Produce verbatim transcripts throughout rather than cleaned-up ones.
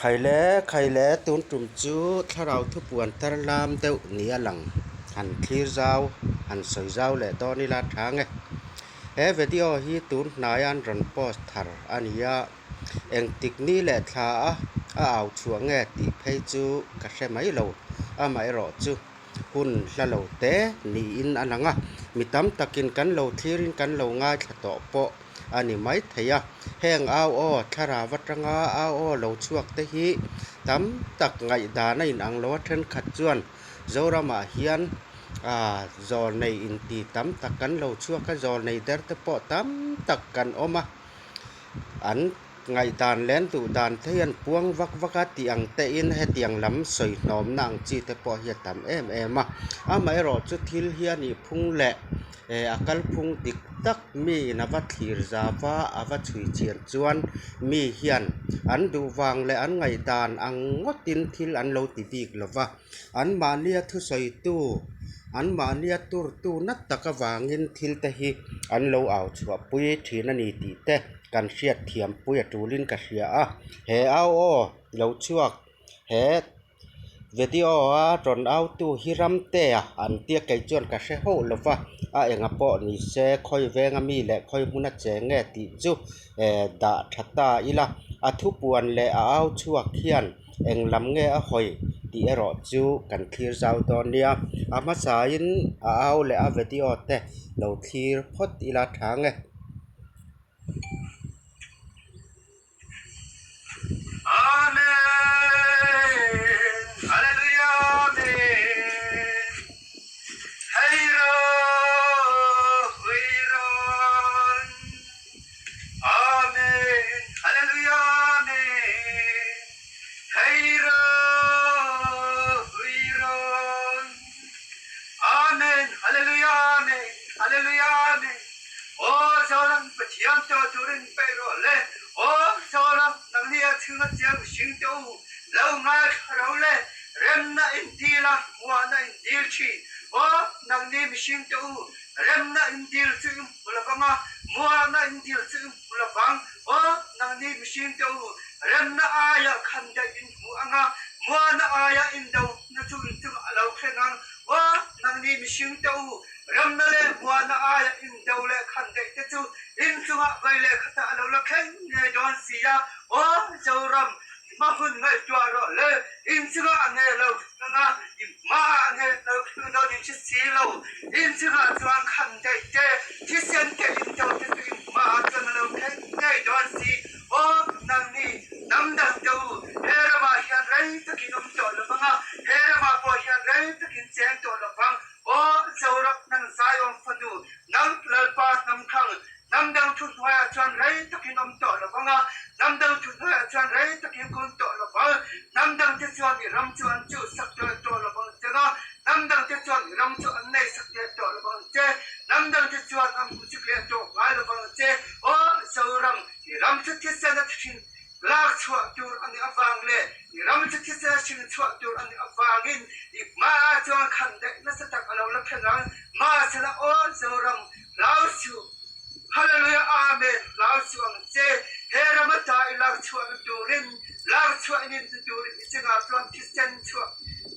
Khai le, khai le, tun ṭum chu thlarau thupuan tarlam deuh ni a lang. Han thlir zau, han sawi zau leh dawn ila ṭha nge. He video hi tun hnai an rawn post thar a ni a. Engtik ni leh thla a, a au chhuah nge tih phei chu ka hre mai lo. Amaherawhchu hun hla lo te niin a lang a, mi tam takin kan lo thlirin kan lo ngaithla tawh pawh a ni mai thei a. Heng au aw, thlarau aṭanga au aw lo chhuak te hi tam tak ngaihdan a inang lo a, ṭhenkhat chuan Zoramah hian, a, zawlnei inti tam tak kan lo chhuak a, zawlnei der te pawh tam tak kan awm a. An ngaihdan leh duhdan te hian puang vak vak a tih ang te in hetiang lam sawi hnawmna ang chi te pawh hi a tam em em a. Amaherawhchu thil hi a nih phung leh, eh, a kal phung dik tak miin a va thlir zau va, a va chhui chian chuan mi hian an duh vang leh an ngaihdan ang ngawtin thil an lo ti bik lo va. Anmahnia thusawitu, anmahnia turtu na tak avangin thil te hi an lo au chhuahpui ṭhin a ni tih te kan hriat thiampui a tulin ka hria a. He au aw lo chhuak, he video a rawn autu hi ram te a an tia, kei chuan ka hre hauh lo va, a enga pawh ni se, khawi venga mi leh khawi hmuna che nge tih chu, eh, dah ṭha ta ila, a thupuan leh a au chhuak hian eng lam nge a hawi tih erawh chu kan thlir zau dawn nia. A hmasain a au leh a video te lo thlir phawt ila ṭha nge. Amen. Hallelujah. Amen. Hei ro, hui ro. Amen. Hallelujah. Amen. Hei ro, hui ro. Amen. Hallelujah. Amen. Hallelujah. Amen. Aw Zoram, Pathian tawh turin pe rawh le. Aw Zoram, nangnia chhunga chiang mihring te u, lo ngaithla ro le. Remna in dil a, muanna in dil ṭhin. Aw nangni mihring te u, remna in dil chu in hmu lo vang a, muanna in dil chu in hmu lo vang. Aw nangni mihring te u, remna aia khandaih in hmu ang a, muanna aia in dona chu in chungah a lo thleng ang. Aw nangni mihring te u, remna leh muanna aia in do leh khandaih te chu in chungah vawi leh khata a lo la thleng ngei dawn si a. Aw Zoram, hma hun ngaihtuah rawh le, in chungah nge lo thleng a, in hmaah nge lo thleng dawn in hre si lo. In chungah chuan khandaih te, thisen te, in do te chu in hmaah chuan a lo thleng ngei dawn si. Aw nangni, hnam dang te u, he ramah hian rei takin awm tawh lo vang a, he ramah pawh hian rei takin cheng tawh lo vang. Aw Zoram, nang Zion fanu, nang Lalpa hnam thlang, hnam dang thu hnuaiah chuan rei takin awm tawh lo vang a, hnam dang thu hnuaiah chuan rei takin kun tawh lo vang. Hnam dang te chuan i ram chu an chuhsak tawh tawh lo vang che a, hnam dang te chuan i ram chu an neisak tawh lo vang che, hnam dang te chuan an hmu chik leh tawh ngai lo vang che. Aw Zoram, i ram chu thisena chi ṭhin lak chhuah tur a nih avang leh, i ram chu thisen hring chhuah tur a nih avangin, i hmaah chuan khandaih nasa tak a lo la thleng ang. Mahse la aw Zoram, hlau suh. Hallelujah, amen. Hlau suh ang che. He ram ata i lak chhuah na turin, lak chhuah in in turin i chungah chuan thisen chhuah,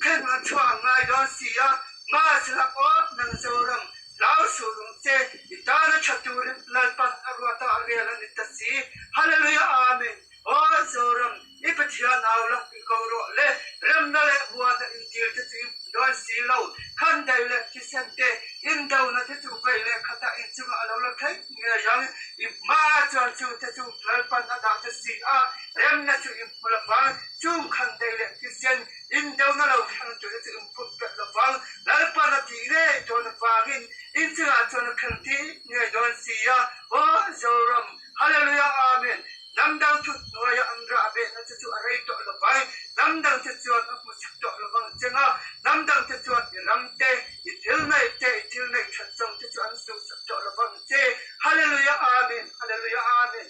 khen a chhuah a ngai dawn si a. Mahse la aw nang Zoram, hlau suh rung che. I tana ṭha turin Lalpan a ruata a rel a ni ta si. Hallelujah, amen. Aw Zoram, i Pathian au lang i ko rawh le, remna leh muanna in dil te chu in hmu dawn si lo, khandaih leh thisen te, in dona te chu vawi leh khata in chungah a lo la thleng ngei ang. I hmaah chuan chute chu Lalpan a dah ta si a, remna chu in hmu lo vang, chung khandaih leh thisen, in dona lo thleng tur te chu in put pet lo vang, Lalpan a tih ngei dawn avangin, in chungah chuan a thleng tih ngei dawn si a. Aw Zoram, hallelujah, amen. Hnam dang thu hnuaia an rah behna chu chu a rei tawh lo vang, hnam dang te chuan a hmusak tawh lo vang che a, hnam dang te chuan i ram te, i thil nei te, i thil nei ṭhat zawng te chu an suhsak tawh lo vang che. Hallelujah, amen. Hallelujah, amen.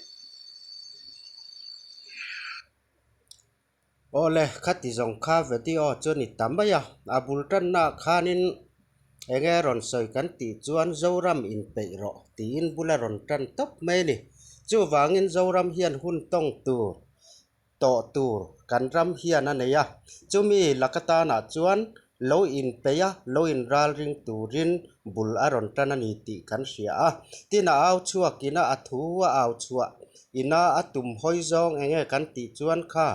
Awle, khati zawng kha video chu ni ta mai a, a bul ṭanna khanin enge rawn sawi kan tih chuan Zoram in peih rawh tiin bula rawn ṭan tawp mai ni. Chuvangin Zoram hian hun tawng tur tawh tur kan ram hian a nei a. Chumi laka tana chuan lo inpeia, lo inralring turin bul a rawn tan a ni tih kan hria a. Tina au chhuak ina a thu a au chhuah ina a tum hawi zawng enge kan tih chuan kha,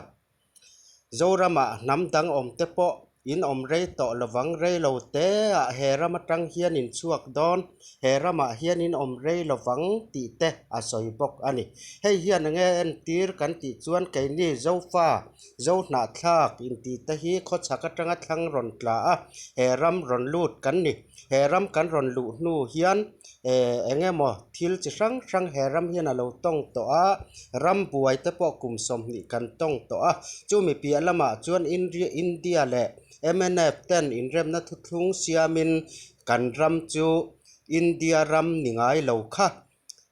Zorama hnam dang awm te pawh in awm rei tawh lovang, rei lo te ah he ram aṭang hian in chhuak dawn, he ramah hian in awm rei lovang tih te a sawi bawk a ni. Hei hian enge entir kan tih chuan keini Zofa, Zo hnahthlak inti te hi khawchhak aṭanga thlang rawn tla a, he ram rawn lut kan ni. He ram kan rawn luh hnu hian, eh, eng emaw thil chi hrang hrang he ram hian a lo tawng tawh a, ram buai te pawh kum sawmhnih kan tawng tawh a. Chumi piah lamah chuan India, India leh M N F ten inremna thuthlung siamin kan ram chu India ram ni ngai lo kha,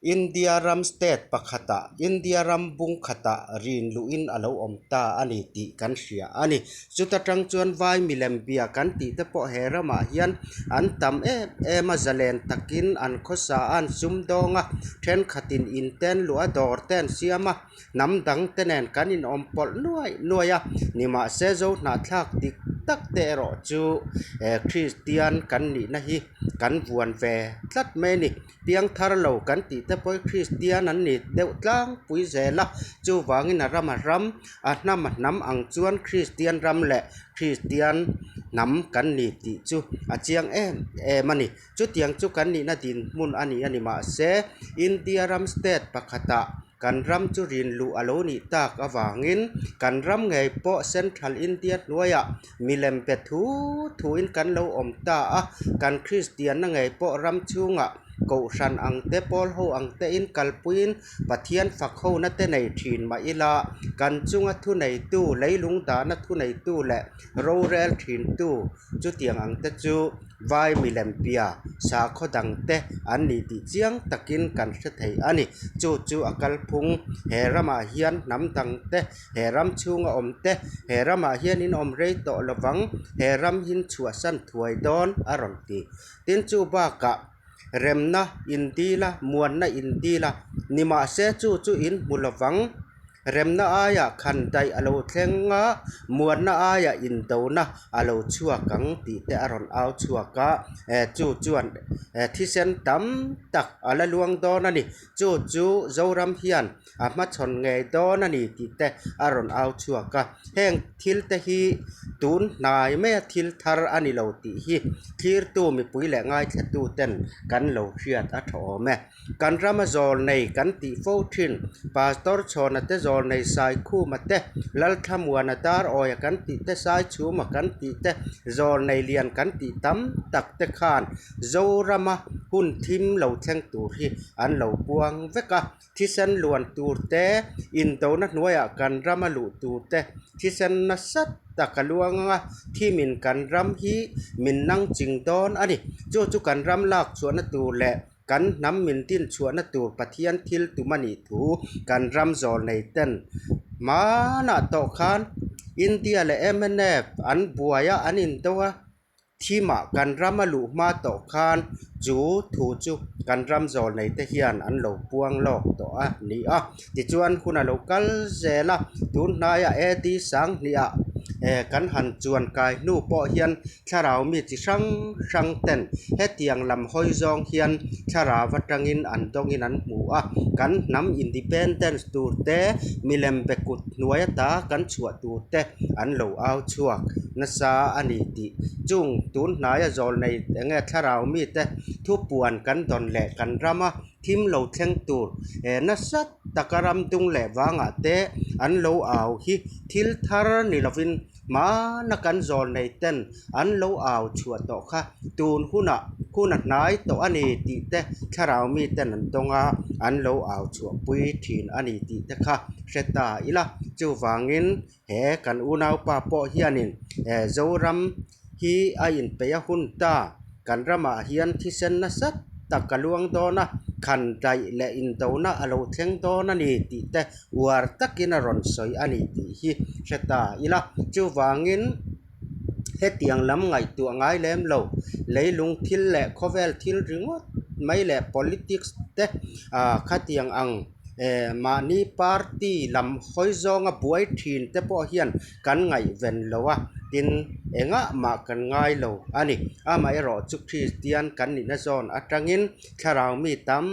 India ram state pakhata, India ram bung khata rin luhin a lo awm ta a ni tih kan hria a ni. Chuta ṭang chuan vai milem bia kan tih te pawh he ramah hian an tam em em a, zalen takin an khawsa an sumdawng a, ṭhenkhatin in ten luh a, dawr ten siam a, hnam dang te nen kan inawm pawlh nuai nuai a. Nimahse, Zo hnahthlak dik tak te erawh chu, eh, Kristian kan nihna hi kan vuan ve tlat mai a ni. Piangthar lo kan tih te pawh Kristian an ni deuh tlangpui zel a, chuvangin a ram a ram, a hnam a hnam ang chuan Kristian ram leh Kristian hnam kan ni tih chu a chiang em em a ni. Chutiang chu kan nihna dinhmun a ni a ni mahse, India ram state pakhata kan ram chu rin luh a lo nih tak avangin kan ram ngei pawh Central India hnuaiah milem be thu thuin kan lo awm ta a, kan Kristianna ngei pawh ram chhungah kohhran ang te, pawl ho ang te in kalpuiin Pathian fak hona te nei ṭhin mah ila, kan chunga thuneitu, leilung dana thuneitu leh rorel ṭhintu chutiang ang te chu vai milem bia, sakhaw dang te an ni tih chiang takin kan hre thei a ni. Chu chu a kalphung, he ramah hian hnam dang te, he ram chhunga awm te, he ramah hian in awm rei tawh lovang, he ram hin chhuahsan thuai dawn a rawn ti. Tin, chu bakah remna indila, muanna indila, nimahse chu chu in hmu lovang, remna aia khandaih a lo thleng a, muanna aia indona a lo chhuak ang tih te a rawn au chhuak a, eh, chu chuan, eh, thisen tam tak a la luang dawn a ni. Chu chu Zoram hian a hmachhawn ngei dawn a ni tih te a rawn au chhuak a. Heng thil te hi tun hnai maia thil thar a ni lo tih hi thlirtu mipui leh ngaithlatu ten kan lo hriat a ṭha awm e. Kan rama zawlnei kan tih fo ṭhin, Pastor Chhawna te, zawlnei Saikhuma te, Lalthlamuana Darawia kan tih te, Saichhuma kan tih te, zawlnei lian kan tih tam tak te khan Zorama hun thim lo thleng tur hi an lo puang vek a. Thisen luan tur te, indona hnuaiah kan rama luh tur te, thisen nasat tak a luang anga, thimin kan ram hi min nang ching dawn a ni. Chu chu kan ram lak chhuahna tur leh kan hnam min din chhuahna tur Pathian thil tum a nih thu kan ram zawlnei ten hmana tawh khan India leh M N F an buaia an indo a, thima kan rama luh hma tawh khan chu thu chu kan ram zawlnei te hian an lo puang lawk tawh a ni a. Tichuan hun a lo kal zel a, tun hnaia A D sang hniha, eh, kan han chuan kai hnu pawh hian thlarau mi chi hrang hrang ten hetiang lam hawi zawng hian thlarau aṭangin an dawngin an hmu a, kan hnam independence tur te milem be kut hnuaia ta kan chhuah tur te an lo au chhuak nasa a ni tih. Chung tun hnaia zawlnei enge thlarau mi te thupuan kan dawn leh kan rama thim lo thleng tur, eh, nasat taka ram dung leh vangah te an lo au hi thil thar ni lovin, hmana kan zawlnei ten an lo au chhuah tawh kha, tun huna, hun a hnai tawh a ni tih te thlarau mi ten an dawng a, an lo au chhuahpui ṭhin a ni tih te kha hre ta ila. Chuvangin he kan unaupa pawh hianin, eh, Zoram hi a inpeia hun ta, kan ramah hian thisen nasat tak a luang dawn a, khandaih leh indona a lo thleng dawn a ni tih te uar takin a rawn sawi a ni tih hi hre ta ila. Chuvangin hetiang lam ngaihtuah ngai lem lo, leilung thil leh khawvel thil ringawt mai leh politics te, a, khatiang ang eh, mahni party lam hawi zawnga buai ṭhin te pawh hian kan ngaihven lo a, tin engah mah kan ngai lo a ni. Amaherawhchu Kristian kan nihna zawn aṭangin thlarau mi tam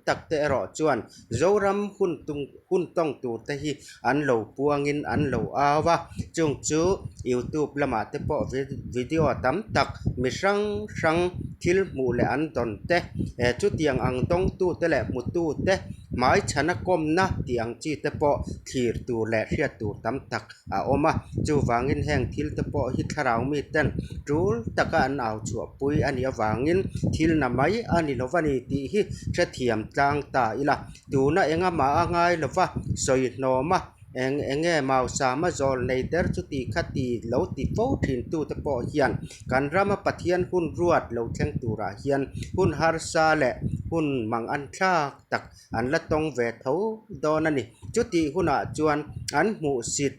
tak te erawh chuan Zoram hun tung, hun tawng tur te hi an lo puangin an lo au a. Chung chu YouTube lamah te pawh vi-, video tam tak mi hrang hrang thil hmuh leh an dawn te, eh, chutiang ang dawngtu te leh hmutu te hmaichhana kawmna tih ang chi te pawh thlir tur leh hriat tur tam tak a awm a. Chuvangin heng thil te pawh hi thlarau mi ten tul taka an au chhuahpui a nih avangin thil na mai a ni lo va ni tih hi hrethiam tlang ta ila. Tuna engmah a ngai lova sawi hnawma, eng, enge mau sama zawl nei der chu ti kha ti lo ti fo ṭhin tu te pawh hian kan rama Pathian hun ruat lo thleng turah hian hun harsa leh hun mangan thlak tak an la tawng ve tho dawn a ni. Chuti hunah chuan an hmuhsit,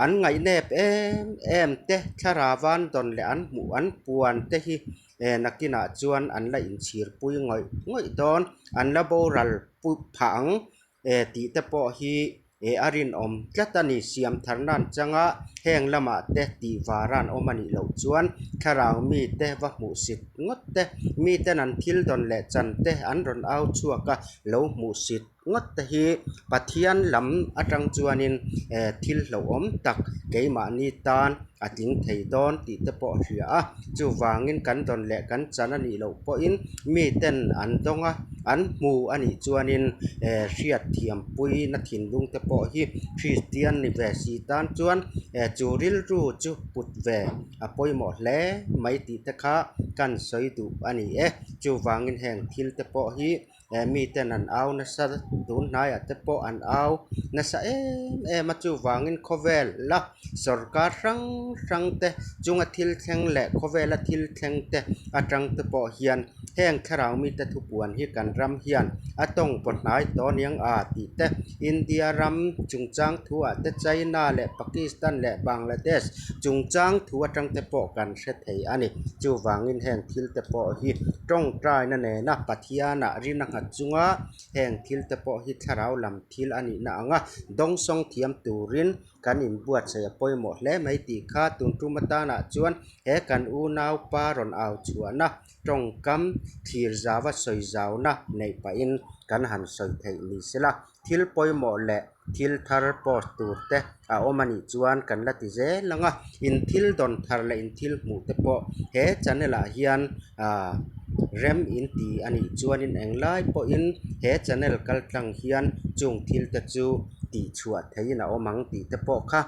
an ngaihnep em em te, thlarau van dawn leh an hmuh an puan te hi, eh, nakinah chuan an la inchhirpui ngawih ngawih dawn, an la boral pu-, phah ang, eh, tih te pawh hi, eh, a rinawm tlat a ni. Siam tharna an changa heng lamah te tih vara an awm a nih loh chuan thlarau mi te va hmuhsit ngawt te, mi ten an thil dawn leh chan te an rawn au chhuak a, lo hmuhsit ngawt te hi Pathian lam aṭang chuanin, eh, thil hlauhawm tak keimahni tan a tling thei dawn tih te pawh hria a. Chuvangin kan dawn leh kan chan a nih loh pawhin mi ten an dawng a, an hmu a nih chuanin, eh, hriat thiampuina thinlung te pawh hi Kristian ni ve si tan chuan, eh, chu rilru chu put ve a pawimawh hle mai tih te kha kan sawi duh a ni e. Chuvangin heng thil te pawh hi, eh, mi ten an au nasa, tun hnaiah te pawh an au nasa em em a. Chuvangin khawvel la sawrkar hrang hrang te chunga thil thleng leh khawvela thil thleng te aṭang te pawh hian heng thlarau mi te thupuan hi kan ram hian a tawng pawh hnai tawh niang a tih te, India ram chungchang thu ah te, China leh Pakistan leh Bangladesh chungchang thu aṭang te pawh kan hre thei a ni. Chuvangin heng thil te pawh hi ṭawngṭaina nena Pathiana rin a nghat chunga heng thil te pawh hi thlarau lam thil a nihna anga dawngsawng thiam turin kan inbuatsaih a pawimawh hle mai tih kha tun ṭum atanah chuan he kan unaupa rawn au chhuahna ṭawngkam thlir zauva sawi zauna neih pahin kan han sawi theih ni sela, thil pawimawh leh thil thar post tur te a awm a nih chuan kan la ti zel ang a, in thil dawn thar leh in thil hmuh te pawh he channel ah hian, a, rem in ti a nih chuanin englai pawhin he channel kal tlang hian chung thil te chu tih chhuah theihin a awm ang tih te pawh kha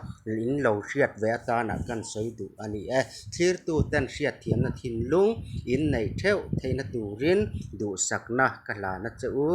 in lo hriat ve atanah kan sawi duh a ni e. Thlirtu ten hriatthiamna thinlung in nei theuh theihna turin duhsakna ka hlan a che u.